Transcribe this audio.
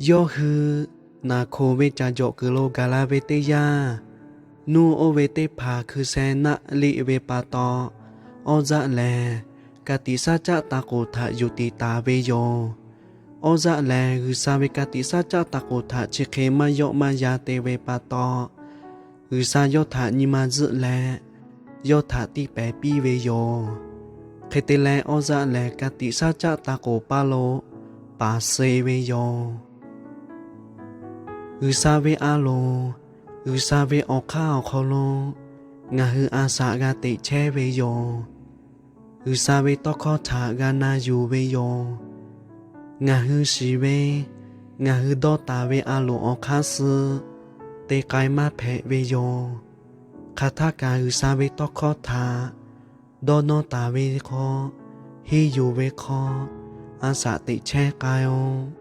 Yawˇ hui naˍ hkoˍ ve caˬ jawꞈ kuiˬ lo gaˬ la ve teˇ yanˇ, nuˇ oˇ ve teˇ hpaˍ hkui sheh naˆ liˆ ve pa taw, Awˇ Yaˆ lehˬ ka tiꞈ shaˉ caˆ taˇ k'oˍ htaꞈ yuˬ tiˍ taˍ ve yoˬ. Awˇ Yaˆ lehˬ, G'uiˬsha ve ka tiꞈ shaˉ caˆ taˇ k'oˍ htaꞈ chi hk'e maˇ yawˆ maˇ yan te ve pa taw, G'uiˬsha yawˇ htaꞈ nyi ma zuhˆ leh, yawˇ htaꞈ tiˇ pehˍ piˇ ve yoˬ. Hk'e te leh, Awˇ Yaˆ lehˬ ka tiꞈ shaˉ caˆ taˇ k'oˍ paˇ lo paˍ suh ve yoˬ. G'uiˬsha ve a loˍ, G'uiˬsha ve awˬ hk'aˇ awˬ hk'aw lo ngaˬ hui a shaꞈ g'a teꞈ chehˇ ve yoˬ. G'uiˬsha ve tawˇ hkawˇ htaꞈ g'a na yuˬ ve yoˬ. Ngaˬ hui shiˍ ve, ngaˬ hui dawˇ taˍ ve a loˍ awˬ hk'aˇ suh te k'ai maˇ hpehꞈ ve yoˬ. Hk'aˬ htaˇ kaꞈ G'uiˬsha ve tawˇ hkawˇ htaꞈ dawˇ nawˇ taˍ ve hk'aw, henˇ yuˬ ve hk'aw, a shaꞈ teꞈ chehˇ k'ai-oˆ.